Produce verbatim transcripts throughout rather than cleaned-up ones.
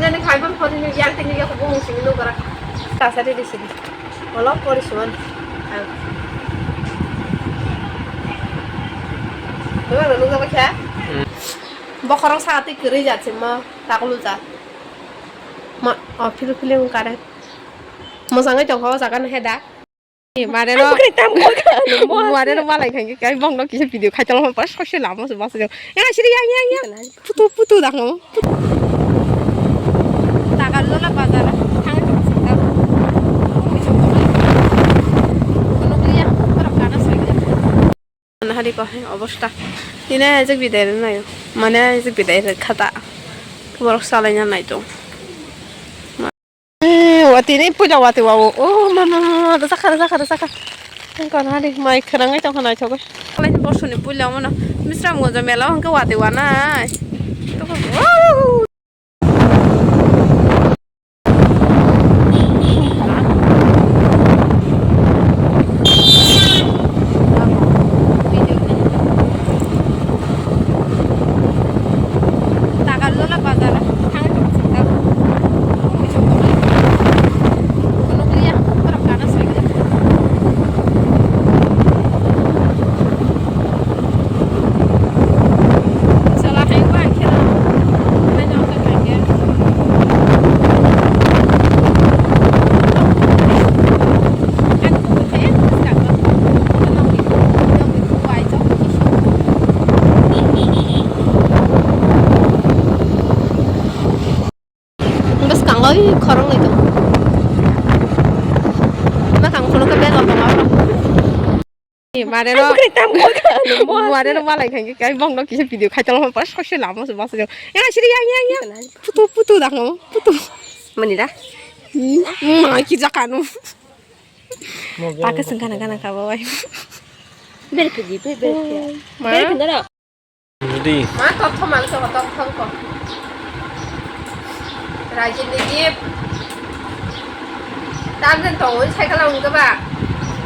Jani khai bang khori ni yang tini ya ko bung sini no gara. Kasa di di sini. Olo pori suan. Dua nunggu apa kya? Bokorong sati kiri jat sih mo takulu jat. Ma, oh, pilu pilu kare. Mo sangai tong kau sakan heda. Mare no, mare no malai khangi kai bong no kisa video khai tolo pas kose lamo se bas jo. Ya siri yang yang yang. Putu putu dak no. Tagar lola bazar. Thang to sita. Kono kliya, kono kana sai. Nahari ko hai obosta. Tine jek bidai rwnayo. Mane jek bidai rwkha ta. Borok salaina nai tong. Eh, wati ni puja wati wa o. Oh, ma, ma, ma, ma, rwjak kha, rwjak kha, rwjak kha. Ang kono hari mai khwrangwi tong kha naithogwi. Kalai ni bosoni puila omono. Misram gonja mela o hwnkhe wati wa nai. Toko, oh. Tagar lola bazar thang tong sita. Kono kliya, borok kana sai. Sala hai ba khela. Hai no ka kangya. Ang ko the ka ka. Nang ni, nang ni ko ai chok. Bwskango i khoroknwi tongo. Bwkhang phunukhe bag o tongo. Mare no, mare no malai khangi kai bong no kisa video khai tolo pas kose lamo se bas jo. Ya siri yang yang yang. Putu putu dak no putu. Mani da. Ma ki jakanu. Pake sengkana kana kabo bai. Ber pidi ber ber. Ma. Ber pidi na. Di. Ma tokthok mang tokthok tokthok. Raji ni gift. Tamjani tongwi cycle ang gaba.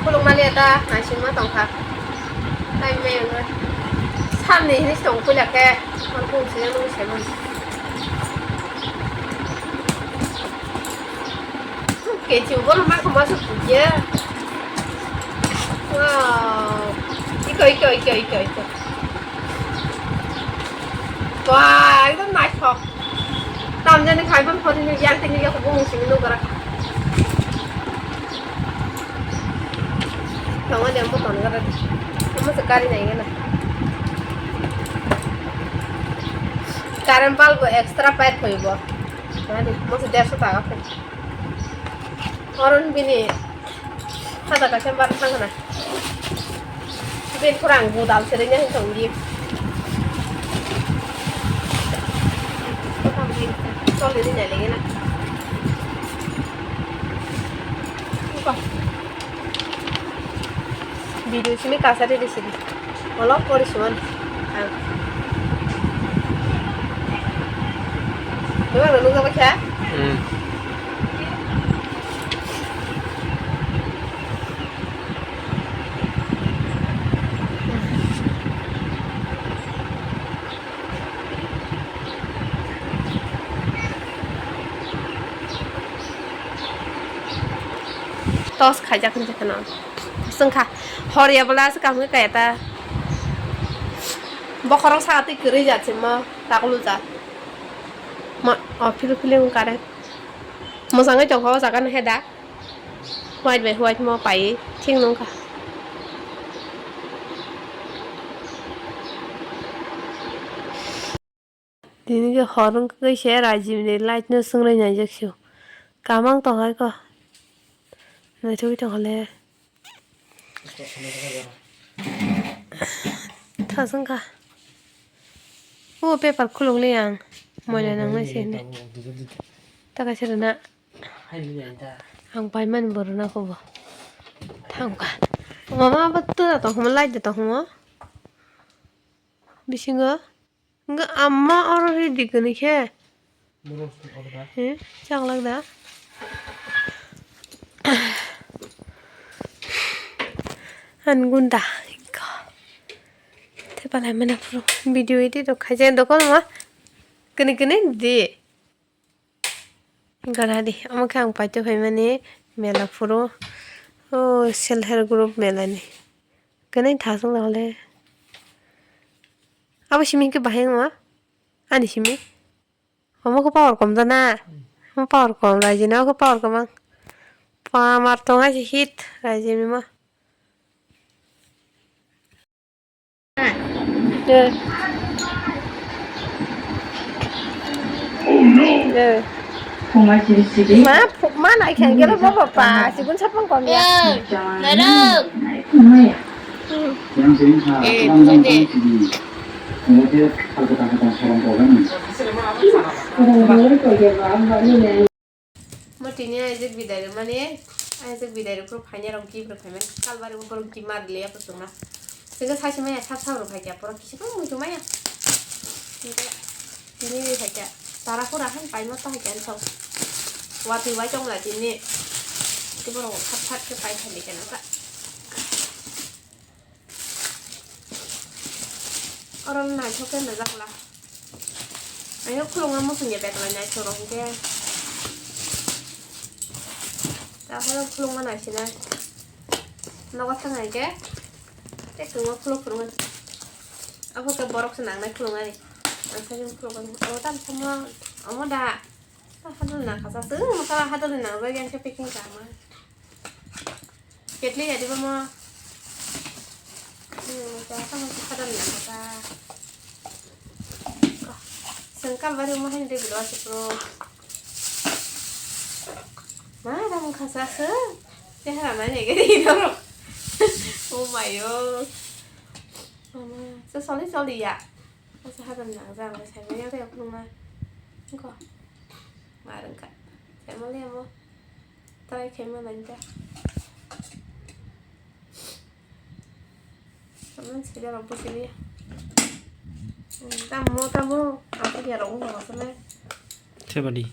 Khulung mali eta naising ma tongkha. Tai me ang. Samni hinis tong kulake. Ang kung sini nung semun. Keching bono ma khama se puja. Wow. Iko, iko, iko, iko, iko. Wah, ekdom naithok. Tamjani khai bang khori ni yang tini ya kubung sini nung gara. Tama dia mo ton gara. Tama se kari nai gana. Current bulb extra pipe hoibo. Ani, masa derso taka kho. Oron bini hada ka chamber thang na. Bin kurang budal sering yang tong di. Tong di, tong di na lagi na. Buka. Video simi kasa de sini. Olo pori suan. Ang. Dua nanu gaba kya? Hmm. Tos khaijak hinwi kheno. Swngkha. Hor ya bwla se kaham khe kaya ta. Bokhorok sa twi kwrwi jat se mo taklu jat. Ma, o phil phil wng kare. Mwsangwi tongkha o jaga no he da. White bai white mo pai thik nungkha. Tini ke hor wngkha kaisa raji ni light no swngrwi naijak sio. Kamang tong hai ko. Naithogwi tongkha le. Thaswngkha. O paper khuluk li ang. Moila nangnai se hinwi. Ta kaisa rwna. Ang paimani bo rwna kho bo. Thangkha. Mama abo tura tongkha mo, light da tongkha mo. Bisingo. Hwnkhe amma oro ready kwrwi khe. He, chaklak da. Ani gunda. Thepalai mani phuru video edit rok khaijak dokan ma. Kwrwi kwrwi di. Gana di, omo khe ang paito phaimani mela phuru. O self help group mela ni. Kwnwi thasung na hole. Abo simi khe bahai wngma? Ani simi? Omo khe power kom da na? Omo power kom, raijini o khe power kom ang. Pamar tong hai se hit raijini ma. Eh. Eh. Ma, phu-, ma nai khe gelo bo papa, sigun sapung kom ya. Eh, narang. Hmm. Eh, bujo de. Mo tini aijak bidai rwmani, aijak bidai rwphuru phainai rok gift rok phaimani, kalbari bo borok gift ma rwliya bo chwngno. Chwngno saisi maya sab sab rok phaikha, borok kisa tong muitu maya. Hinkhe tini ri phaikha, tara pura han paima ta haikhe ansong. Watwi wai tong lai tini. Hinkhe borok thap thap khe pai thani khe nokha. Oro naithok khe nujak la. Ayo khulungo muchungya beklai naithok rok hinkhe. Takhoro khulungo naisinai. Nogo thang hinkhe. Tei khulungo khuluk khulungo. Abo khe borok se nangnai khulungani. Ang sakhe khulungani. Abo tam samo. Omo da. Hadal nangkha sa. Sung masa hadal nangjak yang khe packing kama. Ketli ya di ba mo. Hmm, kaya sama si hadal nangkha sa. Sengkal bari mo hen de bilo si pro. Ma da mung khasa se. Chehara nai ne gari doro. Oh my god. Mama, se soli soli ya. Asa hadam nang jang le sai manya kaya khuluma. Ko. Ma rengka. Sai mole mo. Try khe ma nang ta. Aman sida rok bo sidi. Tamo tamo. Apa dia rok mo sele. Thebadi.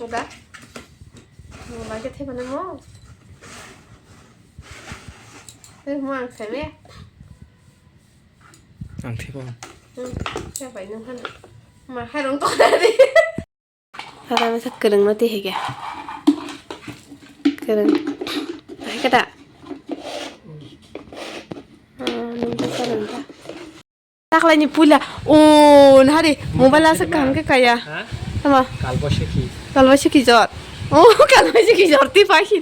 Uda. Mo lagi thebani mo. Eh, mo ang sebe. Ang thebo. Hmm, ya bai nung han. Ma hai rong to dari. Ada masa kereng mati hege. Kereng. Hai kada. Ah, nung ta kereng ta. Taklaini puila. O, nahari mobile asa kaham khe kaya. Ha? Tama. Kalbo seki. Kalbo seki jor. O, kalbo seki jor ti pahi.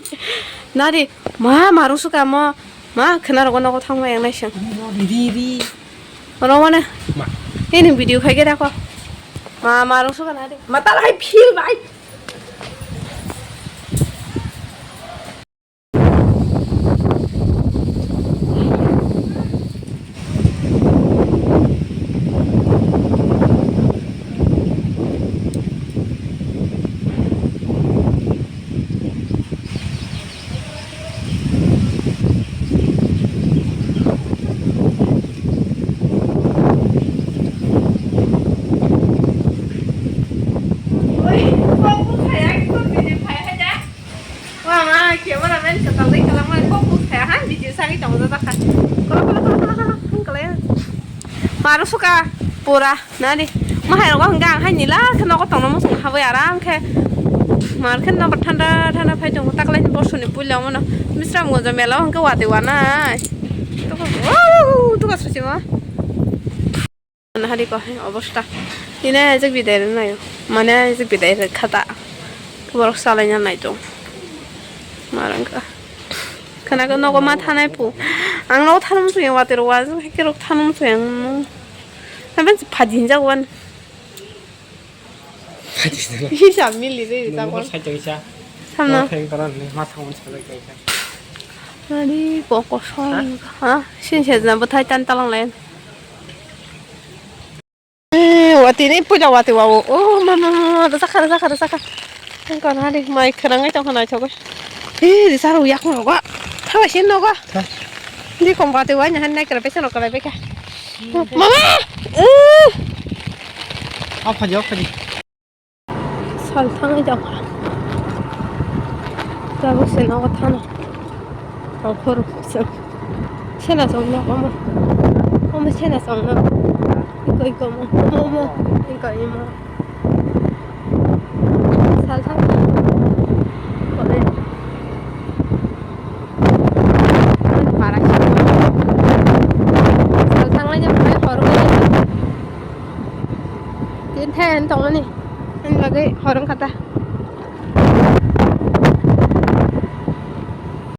Nari, ma, maru suka mo. Ma, khena rogo nogo thangma yang naising. Ri, ri, ri. Oro mane. Ma. Ini video khai khe rakho. Ma, maru suka nari. Ma, tal hai phil bai. Mama, camera man se tangdai kalang man kok buk saya han video sagi tong jata kha. Kok kok kok kok kok kok kok kok. Maru suka pura nani. Mahai rogo hingga ang hai nila khe nogo tongno musung haboi aram khe. Mar khe nogo thanda thanda phai tongo taklai ni borsoni puila omono. Misram gonjo mela o hingke watwi wanai. Tuka wow tuka susi ma. Nahari ko hai obosta. Ine je bidai rwnaio. Mane je bidai rwkha ta. Borok salaina nai tong. Marangka. Khana ko nogo ma thanai pu. Ang nogo thanum suya watero wa jang hai kerok thanum suya ang. Haben se phajin jak wan. Phajin jak. Hisa mili re jak wan. Samno. Nari kok kosong. Ha? Sin se jna bwthai tan talang lai. Eh, watini puila wati wawo. Oh, mama, mama, rwchakha, rwchakha, rwchakha. Ang kono hari mai khwrangwi tongkha naithogwi. Eh, risa rw yak nogo. Thabai sin nogo. Di kom wati wai nahan nai kra pesa no kra beka. Mama! Eh! Aphaji, aphaji. Sal thangwi tongkha. Tabuk se nogo thana. Aphuru se. Sena song no omo. Omo sena song no. Iko iko mo. Omo. Iko imo. Then tongmani. Ani bagwi hor wngkha ta.